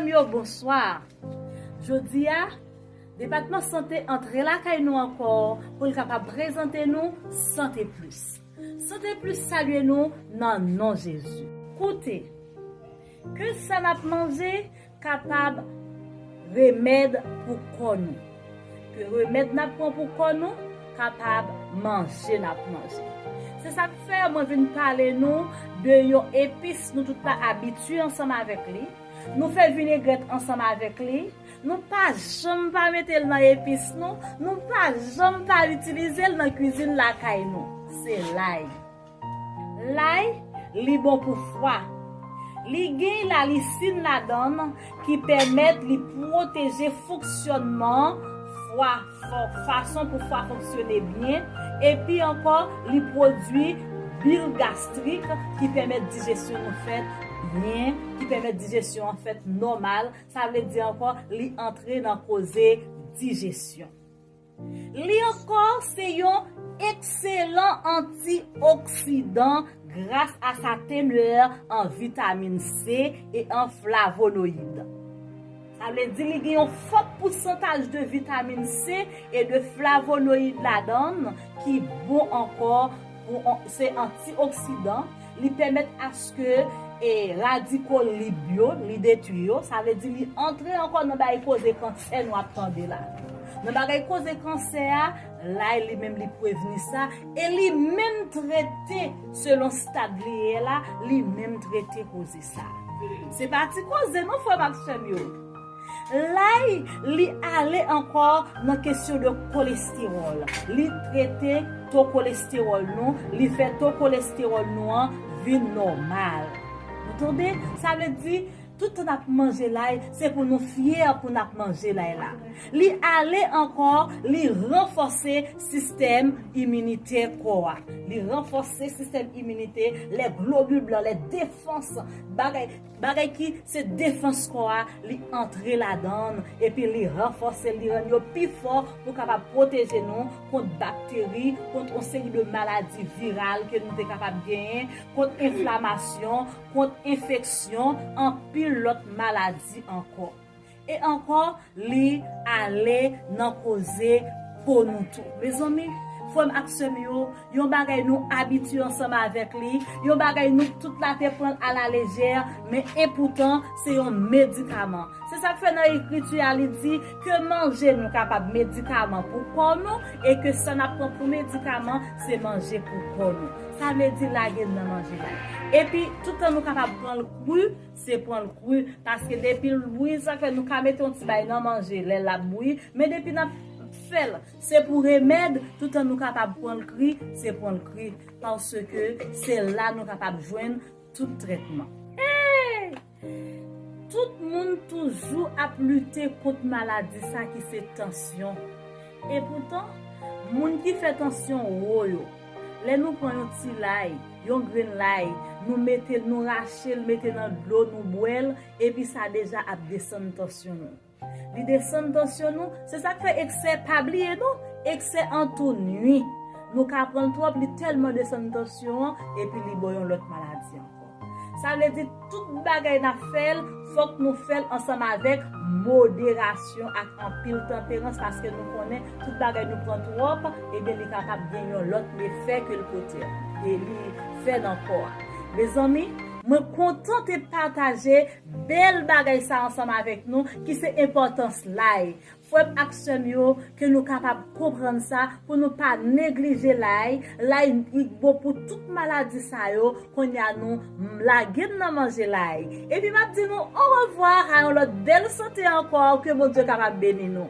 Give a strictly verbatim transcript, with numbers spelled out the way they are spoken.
Yo, bonswa. Jodi a, Depatman Sante antre lakay nou ankò pou l kapab prezante nou Sante Plis. Sante Plis salye nou nan non Jezi. Koute, ke sa n ap manje kapab remèd pou kò nou. Ke remèd n ap pran pou kò nou kapab manje n ap manje. Se sa k fè mwen vin pale nou de yon epis nou tout la abitye ansanm avèk li. Nou fè vinegrèt ansanm avèk li. Nou pa janm pa mete l nan epis nou. Nou pa janm pa itilize l nan kwizin lakay nou. Se lay. Lay, li bon pou fwa. Li gen lalisin ladan l ki pèmèt li pwoteje fonksyònman fwa, fò- fason pou fwa fonksyone byen. Epi ankò, li pwodui bil gastrik ki pèmèt dijesyon nou fèt byen, ki pèmèt dijesyon an fèt nòmal. Sa vle di ankò, li antre nan koze dijesyon. Li ankò se yon ekselan antioksidan gras a sa tenè an vitamin C e an flavonoyid. Sa vle di li gen yon fò pousantaj de vitamin C e de flavonoyid ladan l ki bon ankò pou an- se antioksidan. Li pèmèt aske e radiko lib yo, li detwi yo. Sa vle di li antre ankò nan bagay koze kansè nou ap tande la. Nan bagay koze kansè a, lay li menm li prevni sa e li menm trete selon stad li ye la, li menm trete koze sa. Se pa ti koze non, frè m ak sè m yo. Lay, li ale ankò nan kesyon de kolestewòl. Li trete to kolestewòl nou, li fè to kolestewòl nou an vin nòmal. Nou tande? Sa vle di, tout tan n ap manje lay, se pou nou fyè pou n ap manje lay la. Li ale ankò, li ranfòse sistèm iminitè kò a. Li ranfòse sistèm iminitè, lè globil blan, lè defans, bagay, bagay ki se defans kò a, li antre ladan l, epi li ranfòse, li rann yo pi fò pou kapab pwoteje nou kont bakteri, kont yon seri de maladi viral ke nou te kapab genyen, kont enflamasyon, kont enfeksyon, anpil lòt maladi ankò. E ankò, li ale nan koze po nou tou. Mezanmi, frè m ak sè m yo, yon bagay nou abitye ansanm avèk li, yon bagay nou tout la te pran a la lejè, men epoutan, se yon medikaman. Se sa k fè nan ekriti a, li di ke manje nou kapab medikaman pou kò nou, e ke sa n ap pran pou medikaman, se manje pou kò nou. Sa vle di lage n nan manje la. Epi, tout tan nou kapab pran l kri, se pran l kri, paske depi l bouyi, sa fè nou ka mete yon ti bay nan manje lè l ap bouyi, men depi n ap fè l, se pou remèd, tout tan nou kapab pran l kri, se pran l kri, paske se la nou kapab jwenn tout trètman. Hey! Tout moun toujou ap lite kont maladi sa ki se tansyon. Epoutan, moun ki fè tansyon wo yo, lè nou pran yon ti lay, yon grenn lay, nou mete l, nou rache l, mete nan dlo, nou bwè l, epi sa deja ap desann tansyon nou. Li desann tansyon nou, se sa k fè eksè, pa bliye non, eksè an tou nwi. Nou ka pran l twòp, li tèlman desann tansyon an, epi li ba w yon lòt maladi ankò. Sa vle di, tout bagay n ap fè l, fòk nou fè l ansanm avèk moderasyon ak anpil tanperans, paske nou konnen tout bagay nou pran twòp, ebyen, li kapab gen yon lòt efè ke l pote, e li fè nan kò a. Mezanmi, mwen kontan te pataje bèl bagay sa ansanm avèk nou, ki se enpòtans lay. Frè m ak sè m yo, ke nou kapab konprann sa, pou nou pa neglije lay. Lay, li bon pou tout maladi sa yo. Kounye a nou lage n nan manje lay. Epi m ap di nou orevwa a yon lòt bèl sante ankò, ke Bondye kapab beni nou.